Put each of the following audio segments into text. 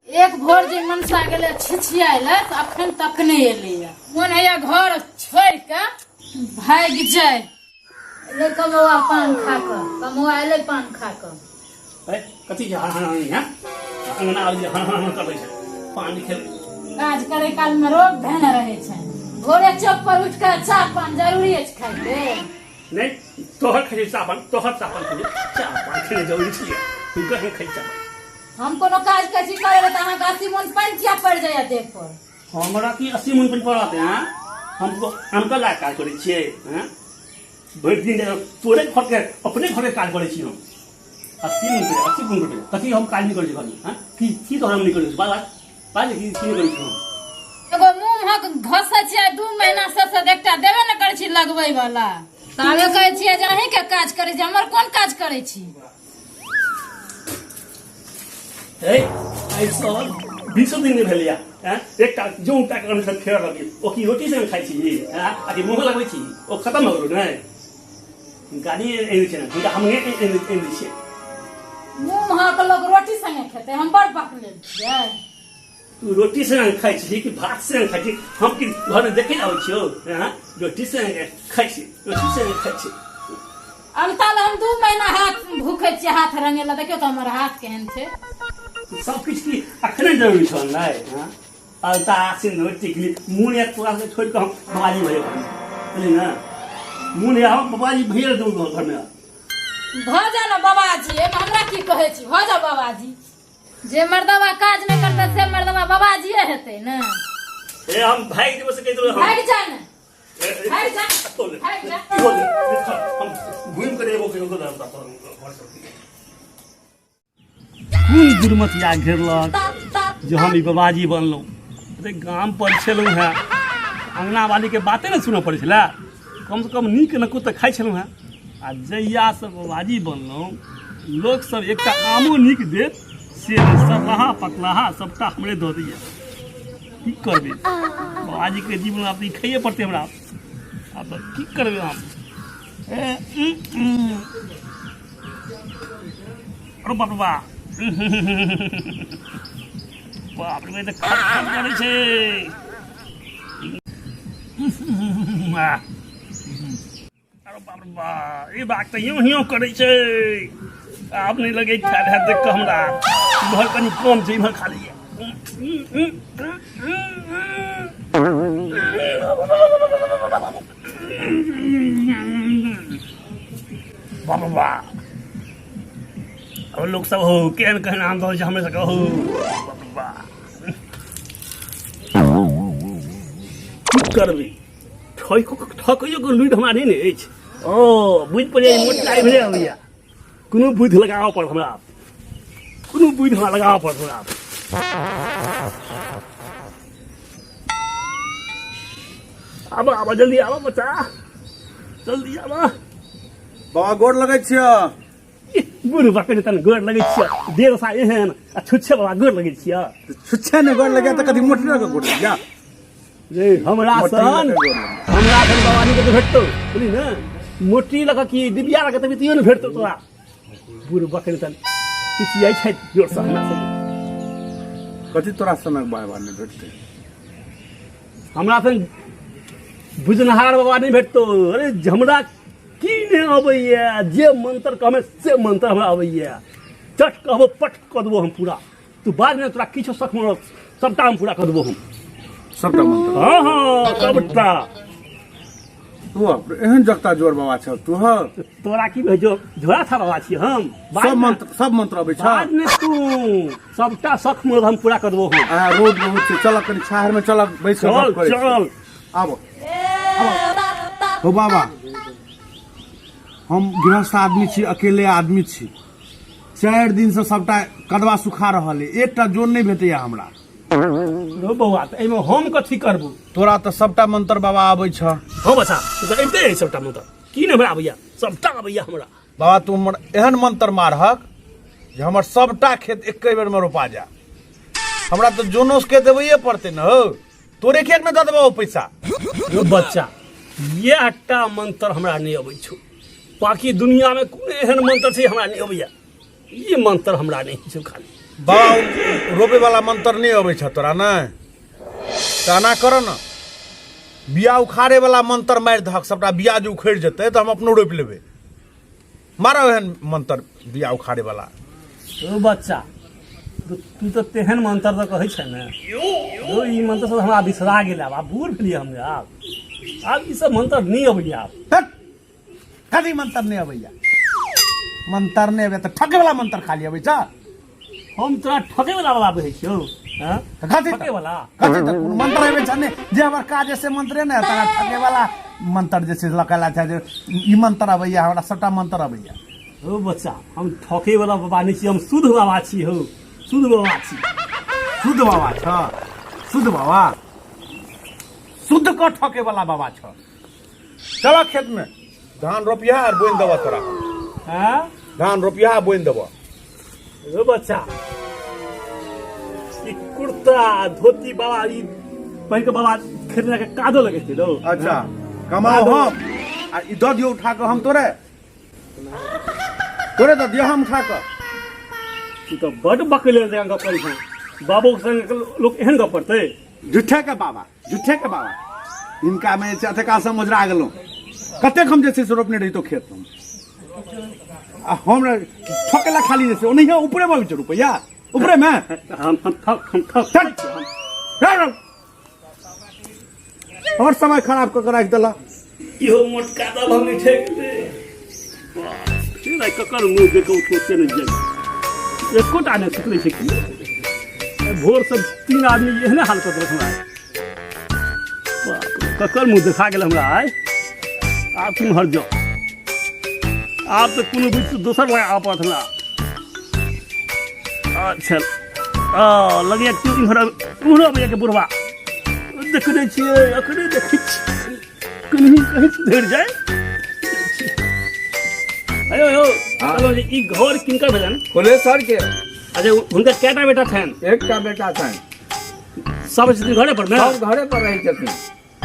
एक भोर जे मनसा गेलै छिछियाइ लए तऽ अखन तक नहि एलैया। मोन होइया घर छोड़ि कऽ भागि जाय। एलै कमौआ पान खा कऽ, कमौआ एलै पान खा कऽ। ए, कथी छै हन हन हन हैं अंगना आबै छै हन हन हन करै छै पानि खेल। काज करै काल मे रोग धेने रहै छै। भोरे चौक पर उठि कऽ चाह पान जरूरी अछि खाइके। नहि तोहर खाइ छै चाह पान, तोहर चाह पान खाइ छै, चाह पान खेने जरूरी छियै हुनकर हम खाइ चाह पान। हम कोनो काज कहै छी करै लए तऽ अहाँके 80 मन पानि किया पड़ि जाइया देह पर? हमरा की 80 मन पानि पड़त? हैं हम अनकर लायक काज करै छियै? हैं भरि दिन तोरे घरके अपने घरके काज करै छी हम। 80 मन पड़े, 80 मन पड़े कथी हम काज नहि करै छी घरमे? हैं की की तोहर हम नहि करै छी? बाज बाज, की की नहि करै छी हम? एगो मुँह महक घसै छियै 2 महीना से, से एकटा देबे ने करै छी लगबै वाला। ताबे कहै छियै जे अहींके काज करै छी, हमर कोन काज करै छी? ए आइ सब 20 दिन नहि भेलैया। हैं एकटा जौं टा के से फेर लगी ओ की रोटी संग खाइ छी? हैं आ कि मुँह लगबै छी? ओ खत्म हो गेलो नहि गाड़ी एने छै ने हुनका हम नहि एने एने छियै। मुँह महक लोक रोटी संगे खेतै? हम बड़ बकलेल छियै। तू रोटी संगे खाइ छी कि भात संगे खाइ छी? हम कि घरमे देखै आबै छियौ? हैं रोटी संगे खाइ छी, रोटी संगे खाइ छी। अलता हम 2 महीना हाथ भूखे छियै, हाथ रंगेला। देखियौ तऽ हमर हाथ केहन छै। सब किछु की अखने जरूरी छल नहि? हँ अलता सिन्दूर टिकली मुँह या तोरा से छोड़ि कऽ हम बाबाजी भैया बुझली ने मुँह या हम बाबाजी भैया दू घरमे भऽ जा ने बाबाजी, एहिमे हमरा की कहै छी? भऽ जाउ बाबाजी। जे मर्दवा काज नहि करतै से मर्दवा बाबाजीए हेतै ने। ए हम भागि जेबो से कहि देबै हम। भागि जा ने, भागि जा, भागि जा। हम घुमि कऽ एगो के कोन दुर्मतिया घेरलक जे हम ई बाबाजी बनलहुँ? अरे गाम पर छलहुँ हेँ, अङ्गना वालीके बाते ने सुनऽ पड़ै छलै, कमसँ कम नीक नको तऽ खाइ छलहुँ हेँ। आ जहियासँ बाबाजी बनलहुँ लोकसभ एकटा आमो नीक देत से नहि, सरलाहा पकलाहा सबटा हमरे दऽ दैए। की करबै, बाबाजीके जीवन आब तऽ ई खाइए पड़तै हमरा। आब तऽ की करबै हम? ए, उम, उम। अरे बाप रे बा, बाप रे, तऽ खट खट करै छै। अरे बाप रे बा, ई बात तऽ यूं यूं करै छै। आब नहि लगै खायल हैत देख कऽ हमरा। इम्हर कनि कम छै, इम्हर खा लिअ। बाप रे बा, अब लोग सब हो केहन केहन आम दऽ छै हमरे सबके हो। बाप रे बा, की करबै, ठकैयोके लुरि हमरा नहि ने अछि। ओ बुझि पड़ैए मोटा भेलै अबैया। कोनो बुद्धि लगाबऽ पड़त हमरा, कोनो बुद्धि हमरा लगाबऽ पड़त हमरा। आबऽ आबऽ, जल्दी आबऽ बच्चा, जल्दी आबऽ। बाबा गोर लगै छियौ। बुढ़ बकरी तन गोर लगै छियौ, डेढ़ साल एहन आ छुच्छे बाबा गोर लगै छियौ। छुच्छे ने गोर लगे तऽ कथी मोटरी लगे गोर लग जा रे हमरा मोटरी सन लऽ कऽ गोर लग। हमरा सन बाबा नहीं कतौ भेटतौ, बुझली ने? मोटरी लऽ कऽ की डिबिया लऽ कऽ तभी तैयो ने भेटतौ तोरा। बुढ़ बकरी तन चिचियाइ छै जोरसँ हमरा से। कथी तोरा सनक बाबा नहि भेटतै? हमरा सन बुझनहार बाबा नहि भेटतौ। अरे हमरा की नहि अबैया, जे मंत्र कहबै से मंत्र हमरा अबैया। चट कहबो पट कऽ देबो हम पूरा। तू बाद में तोरा किछु शक मन सबटा हम पूरा कऽ देबो हम। सबटा मंत्र? हाँ हाँ, सबटा। तू एहन जगता जोर बाबा छ तू? हर तोरा की भेजो झोरा था बाबा छी हम। सब मंत्र, सब मंत्र अबै छ। बाद में तू सबटा शक मन हम पूरा कऽ देबो हम। आ रोड बहुत छै, चल कनि छाहर में चल बैस कऽ चल गप करै छी। चल आबो हो बाबा, हम गृहस्थ आदमी छी, अकेले आदमी छी। 4 दिन से सबटा कदवा सुखा रहल है, एकटा जोन नहीं भेटैया हमरा। रो बौआ, तऽ एहिमे हम कथी करबू? तोरा तऽ सबटा मंत्र बाबा आबै छ। हँ बच्चा, तू तऽ अबिते है सबटा मंत्र। की नहि हमरा आबैया, सबटा आबैया हमरा। बाबा तू हमर एहन मंत्र मारहक जे हमर सबटा खेत एके बेर में रोपा जा। हमरा तऽ जोनो के देबैये पड़तै ने हौ, तोरे खेत में दऽ देबौ पैसा। रो बच्चा, इएह टा मंत्र हमरा नहि अबै छौ, बाकी दुनिया में कोनो एहन मंत्र छै हमरा नहि अबैया। ई मंत्र हमरा नहि छै खाली। बाबा रोपे वाला मंत्र नहि अबै छ तोरा नहि तऽ एना कर ने बिया उखाड़े वाला मंत्र मारि दहक सबटा बिया जे उखड़ि जेतै तऽ हम अपनो रोपि लेबै मारऽ एहन मंत्र बिया उखाड़े वाला ओ बच्चा तू तू तऽ तेहन मंत्र तऽ कहै छै ने यौ ई मंत्र सब हमरा बिसरा गेल आब आब बूढ़ भेलियै हम आब आब ई सब मंत्र नहि अबैया आब हट कथी मंत्र नहि अबैया मंत्र नहि अबैया तऽ ठके वाला मंत्र खाली अबै छ हम तोरा ठके वाला वाला कहै छियौ हँ तऽ कथी ठके वाला कथी तऽ कोनो मंत्र अबै छ नहि जे हमर काज है से मंत्रे ने तोरा ठके वाला मंत्र जे छै लकेला छै जे ई मंत्र अबैया हमरा सबटा मंत्र अबैया हौ बच्चा हम ठके वाला बाबा नहि छी हम शुद्ध बाबा छी हौ शुद्ध बाबा छी शुद्ध बाबा छ शुद्ध बाबा शुद्ध क ठके वाला बाबा छ चल खेत में धान रोपिया और बोनि देबऽ तोरा हाँ धान रोपिया बोनि देबऽ रो बच्चा ई कुर्ता धोती बाबा ई पहिन के बाबा खेत में जाके कादो लगे छै रो अच्छा कमाओ हम आ ई दऽ दियौ उठा कऽ हम तोरे तोरे दऽ दियौ हम उठा कऽ तू तऽ बड बकलेल जकाँ गप करै छें बाबो के संग लोक एहन गप करतै झूठे के बाबा झूठे के बाबा हिनका में जे छै से मोजरा गेलहुँ कतेक हम जे छै से रोपने रहितो खेत हम आ हमरा ठकेला खाली जे छै ओनहिये ऊपरे मे अबै छै रुपैआ ऊपरे मे हम हम ठक हम ठक चल रह रह। और समय खराब कऽ के राखि देला इहो मोटका दब हम नहि ठेक दे ककर मुँह देखो सोचे नहि जाय एकोटा नहि सुतलै छै की भोर से तीन आदमी एहने हाल कऽ देलक हमरा बाप रे, ककर मुँह देखा गेल हमरा आइ आब किम्हर जाउ आब तऽ कोनो बीच दोसर लगा आबऽ पड़त हमरा अच्छा आ लगैया केओ इम्हर इम्हरो अबैया के बुढ़वा देखने छियै अखने देखै छियै कहीं कहीं सुधरि जाय अयो यौ कहलहुँ जे ई घर किनकर भेलनि फुलेसर के अच्छा हुनकर कएटा बेटा छनि एकटा बेटा छनि सब छथिन घरे पर ने सब घरे पर रहै छथिन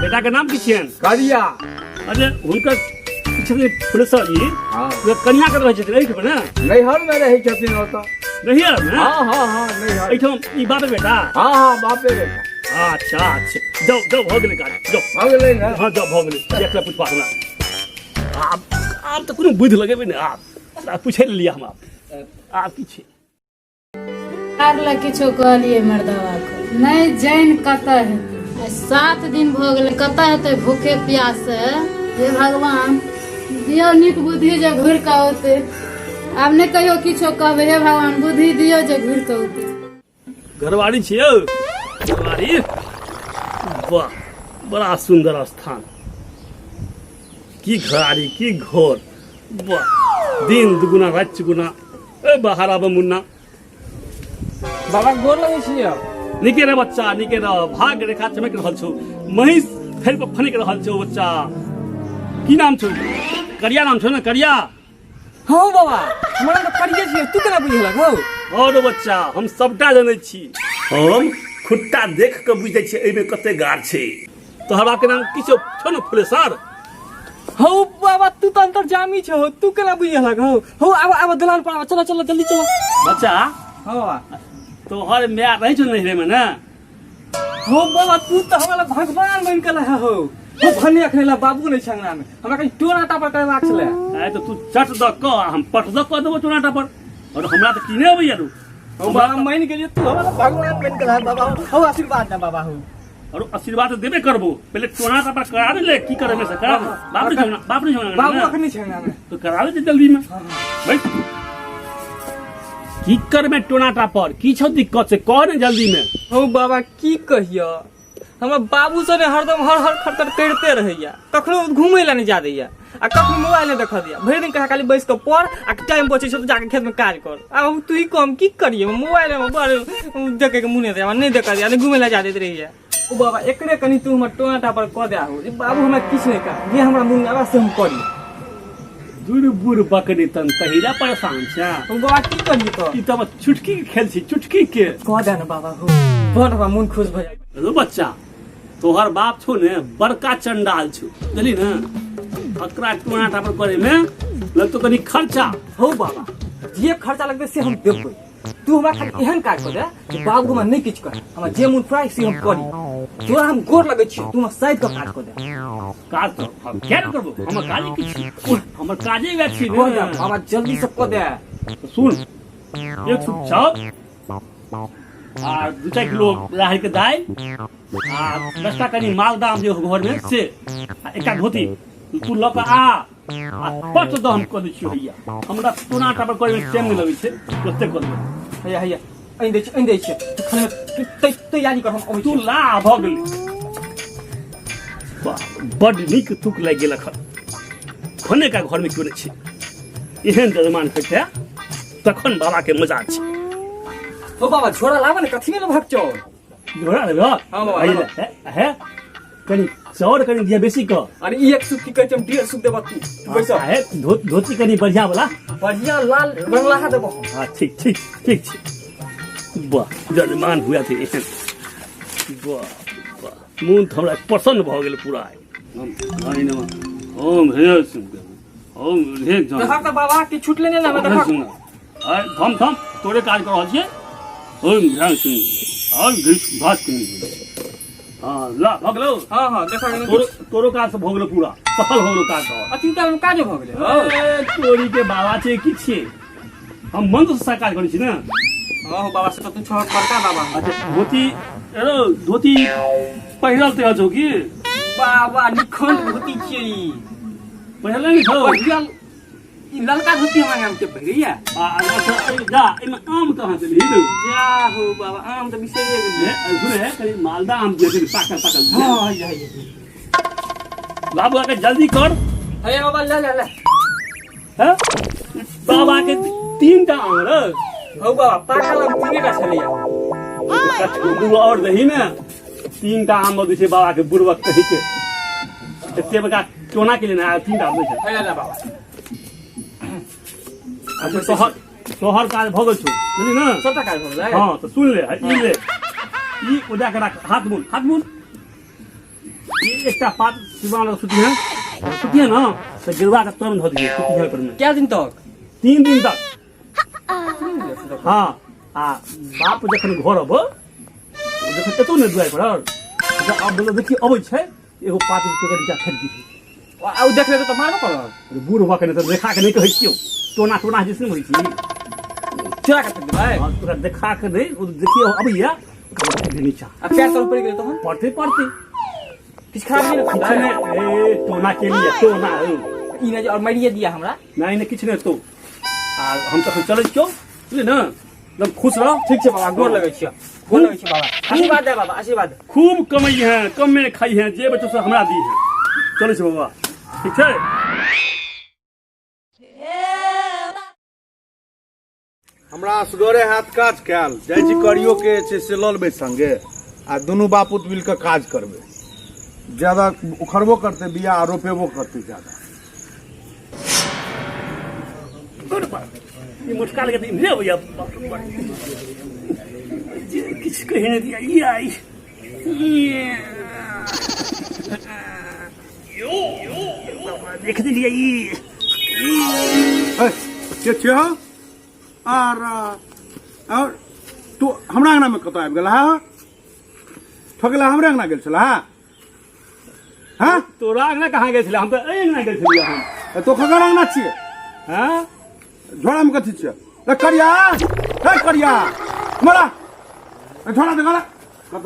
बेटा के नाम की छियनि करिया अच्छा हुनकर की छथिन फुलेसर जी हाँ हुनकर कनिया कतऽ रहै छथिन एहिठाम ने नैहर में रहै छथिन ओतऽ नैहर मे हाँ हाँ हाँ नैहर एहिठाम ई बाप बेटा हाँ हाँ बापे बेटा अच्छा अच्छा जाउ जाउ भऽ गेलै काज जाउ भऽ गेलै ने हाँ जाउ भऽ गेलै देख ले पुछबा हमरा आब आब तऽ कोनो बुद्धि लगेबै ने आब आब पूछे लेलियै हम आब आब की छै आर लए किछो कहलियै मर्दबाके नहि जानि कतऽ हेतै आइ 7 दिन भऽ गेलै कतऽ हेतै भूखे प्यासे हे भगवान दियौ नीक बुद्धि जे घुरि कऽ औतै आब नहि कहियो किछो कहबै हे भगवान बुद्धि दियौ जे घुरि कऽ औतै घरवारी छियौ घरवारी वाह बड़ा सुंदर स्थान की घरारी की घर वाह दिन दुगुना राति चुगुना ए बाहर आब मुन्ना बाबा गोर लगै छियै निके रह बच्चा निके रह भाग रेखा चमक रहल छौ महीष फेर पर फनकि रहल छौ बच्चा की नाम छौ करिया नाम छौ ने करिया हँ बाबा हमरा तऽ करिये छियै तू केना बुझलक हौ और बच्चा हम सबटा जनै छी हम खुट्टा देख के बुझि जाइ छियै एहिमे कते गार छै तोहर बाप के नाम की छौ छौ ने फुलेसर हौ बाबा तू तऽ अंतर्जामी छौ तू केना बुझलक हौ हौ आब आब दलान पर आब चलो चलो जल्दी चलो बच्चा हँ बाबा तोहर माय रहै छौ नैहरे मे ने हौ बाबा तू तऽ हमरा लग भगवान बनि के रहे हौ हौ भने अखने ला बाबू नहि छै अंगना मे हमरा कनि टोना टापर करेबाक छलै आइ तऽ तू चट दऽ कऽ आ हम पट दऽ कऽ देबो टोना टापर और हमरा तऽ कीने अबैया रू हौ बाबा मानि गेलियै तू हमरा लग भगवान बनि के रहे बाबा हौ आशीर्वाद दे बाबा हौ और आशीर्वाद तऽ देबे करबो पहिले टोना टापर करा दे ले की करे में से करा दे बाप रे झगड़ा बाप रे झगड़ा बाबू अखने छै अंगना मे तो करा दे जल्दी में भाई की करबे टोना टापर की छौ दिक्कत से कह ने जल्दी में हौ बाबा की कहियो हमर बाबू सब ने हरदम हर हर खटखट करिते रहैया कखनो घूमै लए नहि जा दैया आ कखनो मोबाइल नहि देखऽ दैया भरि दिन कहे खाली बैस कऽ पढ़ आ टाइम बचै छौ तऽ जाके खेतमे काज कर आ हम तू ही कम की करियै मोबाइल मे बड़ देखैके मुने दैया नहि देखऽ दैया नहि घूमै लए जा दैत रहैया ओ बाबा एकरे कनि तू हमर टोना टापर कऽ दे हो जे बाबू हमरा किछु नहि कह जे हमरा मोन आबे से हम करी दूर बूढ़ बकरी तन तहिरा परेशान छै ओ बाबा की करियै तऽ ई तऽ चुटकी के खेल छी चुटकी के कऽ दे ने बाबा हो बड़ हमरा मोन खुश भऽ जाइ रो बच्चा तोहर बाप छौ ने बड़का चंडाल छौ बुझली ने अकरा टोना टापर करे में लगतो कनी खर्चा हौ बाबा जे खर्चा लगतै से हम देबै तू हमरा खाली एहन काज कऽ दे जे बाबू हमरा नहि किछु कहे, हमरा जे मोन फुराय से हम करी। तोरा हम गोर लगै छियौ, तू हमरा साइड कऽ काज कऽ दे। काज तऽ हम किया नहि करबो, हमर काजे की छी, हमर काजे वएह छी। कऽ दे बाबा, जल्दी से कऽ दे। तऽ सुन, एक सूप चाउर आ 2-4 किलो राहड़ि के दालि आ 10टा कनि मालदह आम जे हो घर में से, आ एकटा धोती तू लऽ कऽ आ आ पट दऽ हम कऽ दै छियौ। हैया हमरा टोना टापर करैमे टाइम नहि लगै छै, ओते कऽ देबै। हैया हैया आनि दै छी, आनि दै छी। तू खाना तू तैयारी कर, हम अबै तू छी। ला, भऽ गेलै। वाह, बड्ड नीक तुक लागि गेल। एखन भने का घरमे केओ नहि छै, एहन जजमान होइते तखन बाबाके मजा छै। हो बाबा, झोरा लाबऽ ने, कथी में लेबहक चाउर? झोरा लेबह? हाँ बाबा, है लाबऽ। हे, हे, कनि चाउर कनि दिअ बेसी कऽ। अरे ई एक सूप की कहै छै, हम 1.5 सूप देबह। तू तू बैस। हे, धोती कनि बढ़िया वाला। बढ़िया लाल रंगलाहा देबह हम। हाँ, ठीक ठीक ठीक छै। वाह, जजमान हुआ थे एहन, वाह वाह, मोन तऽ हमरा प्रसन्न भऽ गेल पूरा। ओम हे ओम हे। देखक तऽ बाबा की छुटले नहि ने देखक। अरे थम थम, तोरे काज कऽ रहल छियै। ओम ध्यान सुन और घिस भात के। हाँ, ला, भऽ गेलौ। हाँ हाँ, देखक ने। तोरो तोरो काज सब भऽ गेलौ, पूरा सफल भऽ गेलौ काज तोहर। अथी काल काजे भऽ गेलै हौ। ए, तोरी के बाबा छै की छियै, हम मंत्र से काज करै छी ने। हाँ हो बाबा, से तऽ तू छहक बड़का बाबा हौ। अच्छा, धोती एरो धोती पहिरल तेहल छौ की? बाबा, निखंड धोती छियै ई। पहिरल नहि छौ? बढ़िया ई ललका धोती हमरा गाम के पहिरैया। आ अच्छा, जा, एहिमे आम कहाँ देलही रौ? जा हो बाबा, आम तऽ बिसरिए गेलियै। हे, सुन हे, कनि मालदह आम दिअ, कनि पाकल पाकल। हाँ, हैया हैया। बाबू आके जल्दी कर। हैया बाबा, ले ले ले। हैं? बाबा के 3टा आम रे। हौ बाबा, पाकल आम तीने टा छलैया। दू और दही ने, 3टा आम दै छै बाबा के, बुड़बक कही के एते बड़का टोना के लेने आयल, 3टा आम दै छै। हैया ले बाबा। अच्छा, तोहर तोहर काज भऽ गेल छौ, बुझली ने? सबटा काज भऽ गेलै। हाँ, तऽ सुन ले, ई ले, ई ओजा के राख। हाथ मुन, हाथ मुन। ई एकटा पात सिवान लग सुतिहे, सुतिहे ने तऽ गेरुआ के तरमे धऽ दिहे, सुतिहे पर में। कै दिन तक? 3 दिन तक। हाँ, आ बाप जखन घर अबो, ओ जखन एतौ ने दुआरि पर जब आब बोलो, देखिए अबै छै, एगो पात के नीचा फेंक दिहे। आ ओ देख लेतै तऽ मारबो करत। अरे बूढ़ भऽ के नहि तऽ देखा के नहि कहै छियौ, टोना टोना जे होइ छी। चोरा के फेंक देबै? हाँ, तोरा देखा के नहि, ओ देखिए अबैया, ओकरा फेंक दे नीचा। आ पैर तर पड़ि गेलै तहन? पड़तै पड़तै। किछु खराब नहि ने किछु हेतै? नहि, ए टोना के लिए टोना हो। ई नहि जे और मारिए दिया हमरा। नहि नहि, किछु नहि हेतौ। आ हम तखन चलै छियौ, बुझলি ने? एकदम खुश रह। ठीक छै बाबा, गोर लगै छियौ, गोर लगै छियौ बाबा। आशीर्वाद दे बाबा, आशीर्वाद दे। खूब कमाई है, कमे खाई है, जे बच्चो से हमरा दी है। चलै छै बाबा, ठीक छै। हमरा असगरे हाथ काज कयल जाइ छी, करियो के छै से लऽ लेबै संगे आ दुनू बापूत मिल कऽ काज करबै। ज्यादा उखड़बो करतै बिया आ रोपेबो करतै ज्यादा। ई मोटका लगे तऽ इम्हरे अबैया, बाप रे बाप। जे किछु कहि नहि दिया ई आई। देख देलियै ई। ए, के छियै हौ? आर और तू हमरा अंगना में कतऽ आबि गेल हा? ठोकला हमरे अंगना गेल छला हाँ? तोरा अंगना कहाँ गेल छलै? हम तऽ एहि अंगना गेल छलियै हम। ए, तो ककर अंगना छियै? हाँ? झोड़ा में कथी छियै? ए करिया, ए करिया, मरा ए झोड़ा दे गला।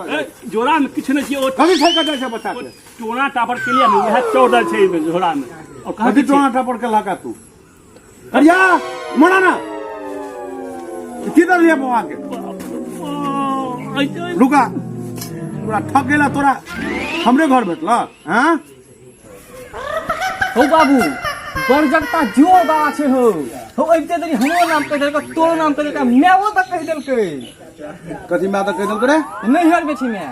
ए, झोड़ा में किछु नहि छै ओ। कथी छै कऽ जाइ छै बच्चा के? टोना टापर के लिए ने उएह चौदह छै एहिमे झोड़ा में। और कहाँ कथी छै? टोना टापर के लगा तू करिया, मरा ना की दर लिया बौआ के? रुका, तोरा ठक गेला, तोरा हमरे घर भेटल हाँ? हौ बाबू, बड़ जगता जोर बाबा छै हौ। हौ, अबिते देरी हमरो नाम कहि देलकै, तोरो नाम कहि देलकै, मायो तक कहि देलकै। कथी माय तक कहि देलकै रे? नैहर में छै माय।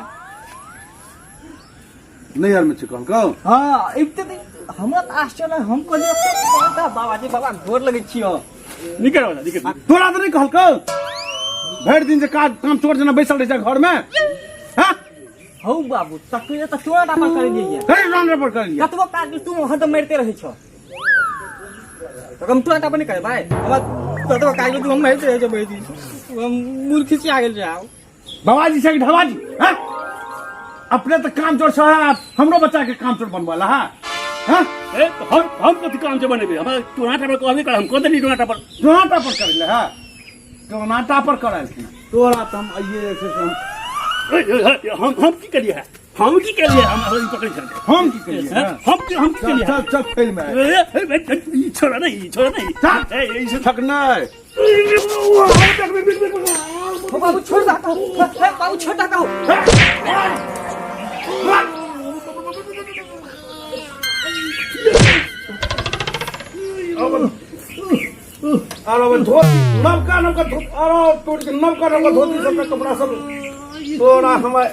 नैहर में छै कहलकौ? हाँ, अबिते देरी हमरा तऽ आश्चर्य लागल। हम कहलियै बड़का बाबा जी, बाबा गोर लगै छियौ। निकल बाबा, निकल। आ तोरा तऽ नहि कहलकौ भरि दिन जे काज काम चोर जेना बैसल रहै छै घर में हाँ? हौ बाबू, तकरे तऽ चोरा टापर करै लियै। करै राम पर करै लियै। कतबो काज तू हरदम मारिते रहै छौ, तऽ हम तोरा टापर नहि करेबै। हमरा ततबा काज तू हम मारिते रहै छै भरि दिन। हम मूर्ख खिसिया गेल छै आब। बाबाजी से ढबाजी हैं अपने तो काम चोर सह हमरो बच्चा के काम चोर बनवा ला हैं। ए, तो हम कथी काम से बनेबे? हमरा टोनाटा पर कहबे कर, हम कह देली टोनाटा पर। टोनाटा पर कर ले है, टोनाटा पर करायल तोरा तो हम आइए जैसे से हम ए, ए, ए, हम की करिए है? हम की करिए? हम पकड़ कर हम की करिए? हैं? हम की चल करिए? चल चल फैल में। ए, ए, ए, ए, ई छोड़ा नहीं, ई छोड़ा नहीं। चल। ए, ए, ई छोड़ा। थक नहीं। हो बाबू छोड़ दा कहो, हे बाबू छोड़ दा कहो। अरे वो धोती नवका नवका धोती, अरे तोड़ के नवका नवका धोती सब कपड़ा सब तोरा हमारे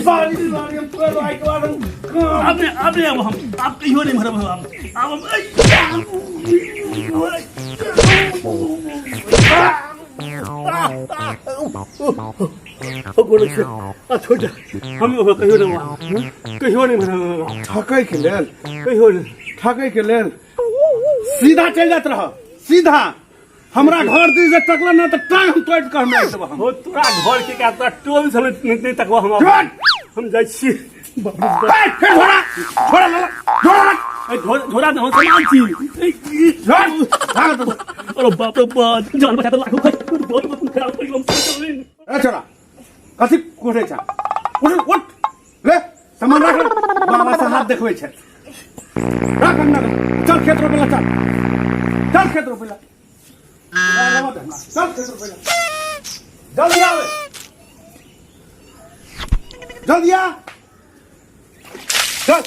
सारी सारी हम तोड़ आई के बाद हम अब नहीं, अब नहीं, अब हम अब कहियो नहीं मरब हम। अब हम आ छोड़ दे। हम ओकरा कहियो नहीं मरब। कहियो नहीं मरब। ठकै के लेल कहियो नहीं। ठकै के लेल सीधा चलि जाइत रह सीधा। हमरा घर दिस जे टकला ना तऽ टांग हम तोड़ि कऽ हम राखि देबह हम। हो तोरा घर के का तोरा टोल से नहीं नहीं तकबो हम। छोड़। हम जाइ छी। बाप रे बाप। ए, फेर झोरा झोरा लला झोरा रख। ए, झोरा न हम सामान छी। ए, ई, झोरा भाग तो। अरे बाप रे बाप, जान बचा तो लाखों खर्च बहुत बहुत खराब पड़ी हम सोच। ए छोरा कथी कोठे छ? उठ उठ ले सामान राख ले। बाबा से हाथ देखबै छै, राख अंगना में। चल खेत रोपे ला, चल चल खेत रोपे ला, चल खेत रोपे ला, जल्दी आवे, जल्दी आ, चल।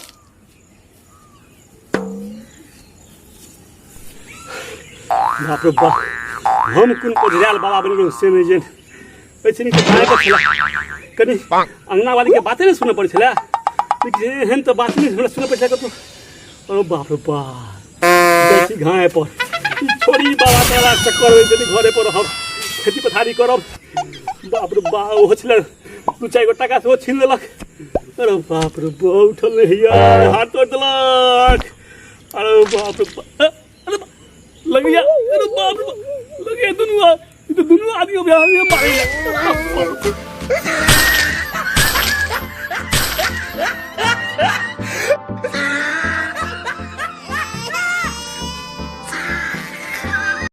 बाप रे बाप, हम कोन कोढ़ियाल बाबा बनि गेलहुँ से नहि जानि। एहिसँ नीक तऽ गायके छलै, कनि अङ्गना वालीके बाते नहि सुनऽ पड़ै छलै, लेकिन एहन तऽ बात नहि हमरा सुनऽ पड़ै छलै कतहु। अरे बाप रे बाप, जाइ छी घाय पर। ई छोड़ी बाबा तारा चक्कर होइ छै, घरे पर रहब, खेती पथारी करब। बाप रे बाप, ओहो छलै दू चारि गो टाका सेहो छीन लेलक। अरे बाप रे बाप, उठल नहि होइया, हाथ तोड़ि देलक। अरे बाप रे बाप, अरे बाप, लगैया, अरे बाप रे बाप, लगैया दुनू ई तऽ दुनू आदमी अभी हमें मारैया।